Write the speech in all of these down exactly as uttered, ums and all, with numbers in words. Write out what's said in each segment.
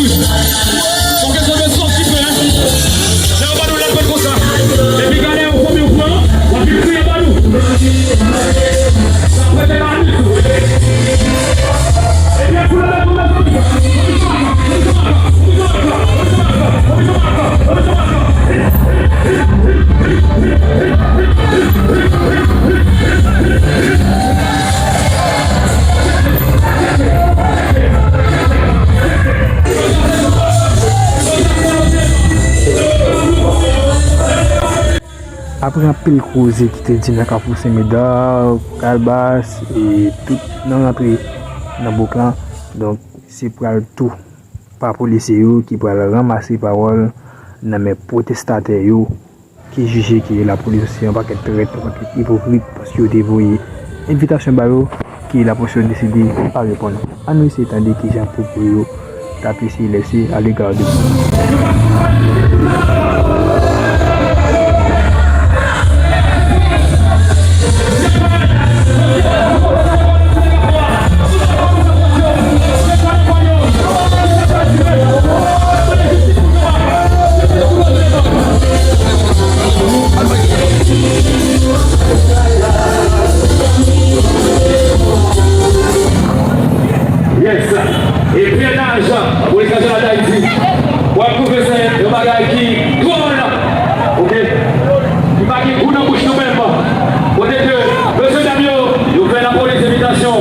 Fòk yo sòti pè. Lè yo ba nou lapèn konsa. Epi gade yon fanmi ou pran, w ap vin kriye ba nou. Sa pete la nit. Ebyen, pou lè nou mèt. Apre anpil koze ki te di nan Kafou Senmeda, Kalbas, e tout nan rantre nan bouk lan, donk se pral tou pa polisye yo ki pral ranmase pawòl nan men pwotestatè yo, ki jije ke lapolis se yon pakèt trèt, yon pakèt ipokrit, paske yo te voye envitasyon ba yo, ke lapolis yo deside pa reponn. Ann nou eseye tande kijan pwopo yo t ap eseye lese alega de Yes. E plenaj, polis nasyonal Dayiti, w ap twouve se yon bagay ki dwòl, oke? Ki pa gen gou nan bouch nou menm. Kote ke mesye dam yo, yo fè lapolis envitasyon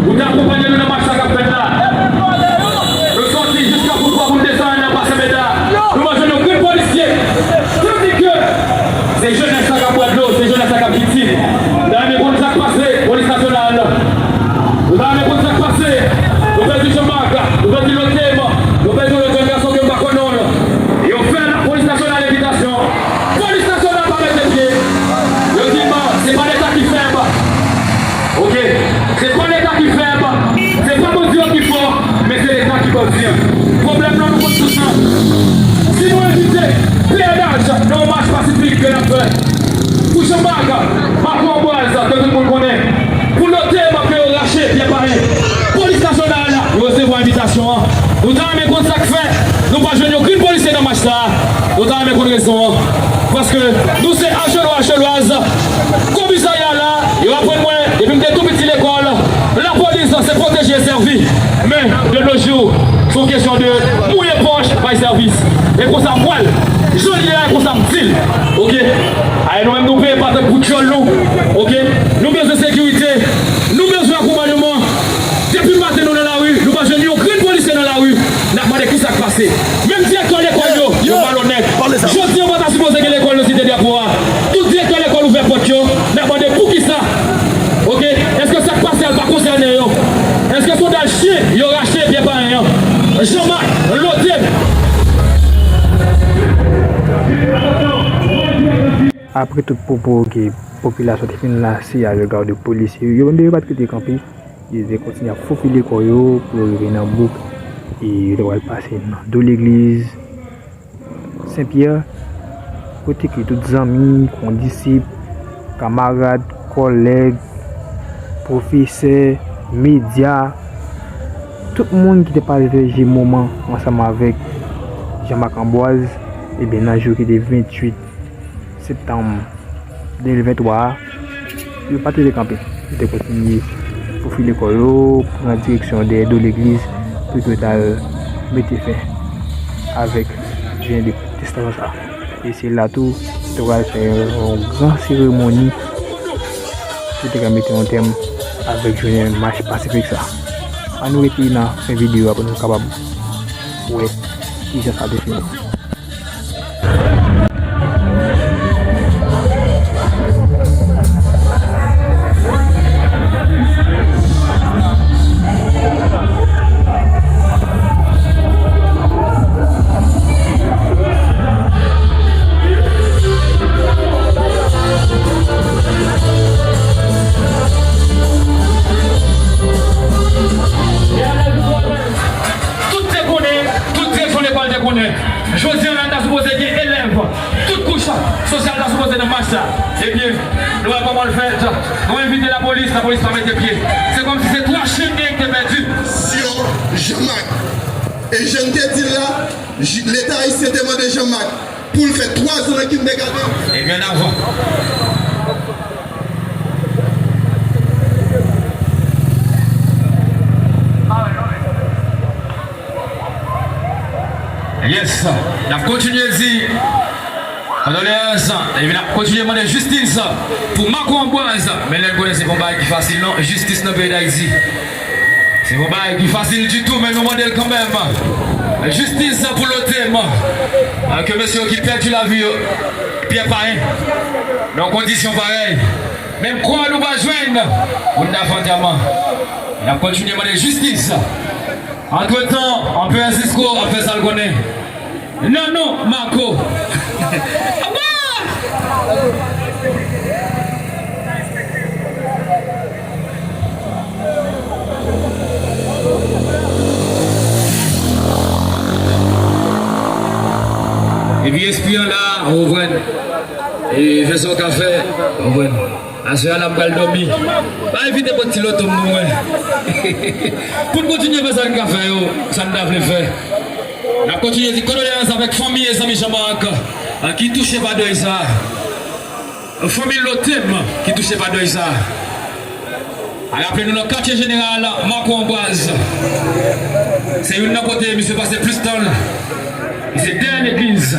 pou te akonpanye nou nan mach sa k ap fèt la. Nou sòti jiska Poutwa pou n desann nan Basen Meda. Nou pa jwenn okenn polisye. Tandike se jenès la k ap bwè dlo, se jenès la k ap viktim. Nou ta renmen konn sa k pase, polis nasyonal. Nou ta renmen konn sa k pase. Nou pèdi Jean-Marc, nou pèdi Lotem, nou pèdi yon lòt jèn gason ke m pa konn non l. Yo fè lapolis nasyonal envitasyon. Polis nasyonal pa mete pye. Yo di m, se pa Leta ki fèb. Oke? Se pa Leta ki fèb. Se pa bandi yo ki fò, men se Leta ki bandi an. Pwoblèm nan, nou konn tout sa. Si nou envite P N H nan yon mach pasifik ke n ap fè, pou Jean-Marc, Marco Ambroise, ke tout moun konnen, pou Lotem ke yo rache pyè pa en, polis nasyonal, yo resevwa envitasyon an. Nou ta renmen konn sa k fè nou pa jwenn okenn polisye nan mach sa a. Nou ta renmen konn rezon an. Paske nou se Achelwa, Achelwaz. Komisarya la, yo aprann mwen, depi m te tou piti lekòl, lapolis se pwoteje e sèvi. Men, de nos jours, se yon kesyon de mouye pòch, bay sèvis. E konsa m wè l. Jan l ye a, e konsa m di l. Oke? Aye, nou menm nou peye pa tank pou dyòl nou. Oke? Nou bezwen sekirite. Nou bezwen akonpayman. Depi maten nou nan lari, nou pa jwenn yon grenn polisye nan lari. N ap mande kisa k pase. Menm direktè lekòl yo, yo malonèt. Jodi an pa ta sipoze gen lekòl nan Site Drapo a. Tout direktè lekòl ouvè pòt yo, n ap mande poukisa. Oke? Èske sa k pase a pa konsène yo? Èske se yon dal chen yo rache pyè pa en an? Jean-Marc, Lotem. Apre tout pwopo ke popilasyon te fin lase alega de polisye yo, yo menm yo pa t rete kanpe. Yo te kontinye ap fofile kò yo pou yo rive nan bouk e yo te pral pase nan do legliz Sen Pyè, kote ke tout zanmi, kondisip, kamarad, kòlèg, pwofesè, medya, tout moun ki te pataje moman ansanm avèk Jean-Marc Ambroise, ebyen, nan jou ki te venntuit septanm de mil venntwa a, yo pa t rete kanpe. Yo te kontinye fofile kò yo, pran direksyon dèyè do legliz pou yo t al mete fen avèk jounen de pwotestasyon sa a. E se la tou, yo t al fè yon gran seremoni pou te ka mete yon tèm avèk jounen mach pasifik sa a. Ann nou rete nan fen videyo a pou nou kapab wè kijan sa te fini. Tout te konnen, tout direksyon lekòl te konnen. Jodi a la, ta sipoze gen elèv, tout kouch sosyal ta sipoze nan mach sa. Ebyen, nou wè kòman l fèt. Nou envite lapolis, lapolis pa mete pye. Se kòmsi se twa chen ki te pèdi. Syon Jean-Marc. E jan m te di l la, j- Leta ayisyen te mande Jean Marc pou l fè twa zan nan kindergarten. Ebyen, n avan. Yes. N ap kontinye di kondoleyans, epi n ap kontinye mande jistis pou Marco Ambroise. Men lè n konnen se pa yon bagay ki fasil non, jistis nan peyi Dayiti. Se pa yon bagay ki fasil ditou, men nou mande l kanmenm. Jistis pou Lotem, ke mesye yo ki pèdi lavi yo, Pyè Payen, nan kondisyon parèy. Menm kò a nou pa jwenn pou n ta fè antèman. N ap kontinye mande jistis. Antretan, Anperè Sisko ap fè sa l konnen. Nan non Marco. Epi espri an la, ou konprann. E fè sa w ka fè, ou konprann. Aswè a la m pral dòmi. Pa evite pot ti loto m pou mwen. Pou n kontinye fè sa n ka fè yo, sa n ta vle fè. N ap kontinye di kondoleyans avèk fanmi e zanmi Jean Marc, a, ki touche pa dèy sa. Fanmi Lotem ki touche pa dèy sa. A raple nou nan katye jeneral Marco Ambroise. Se youn nan kote misye pase plis tan l. Misye dèyè legliz.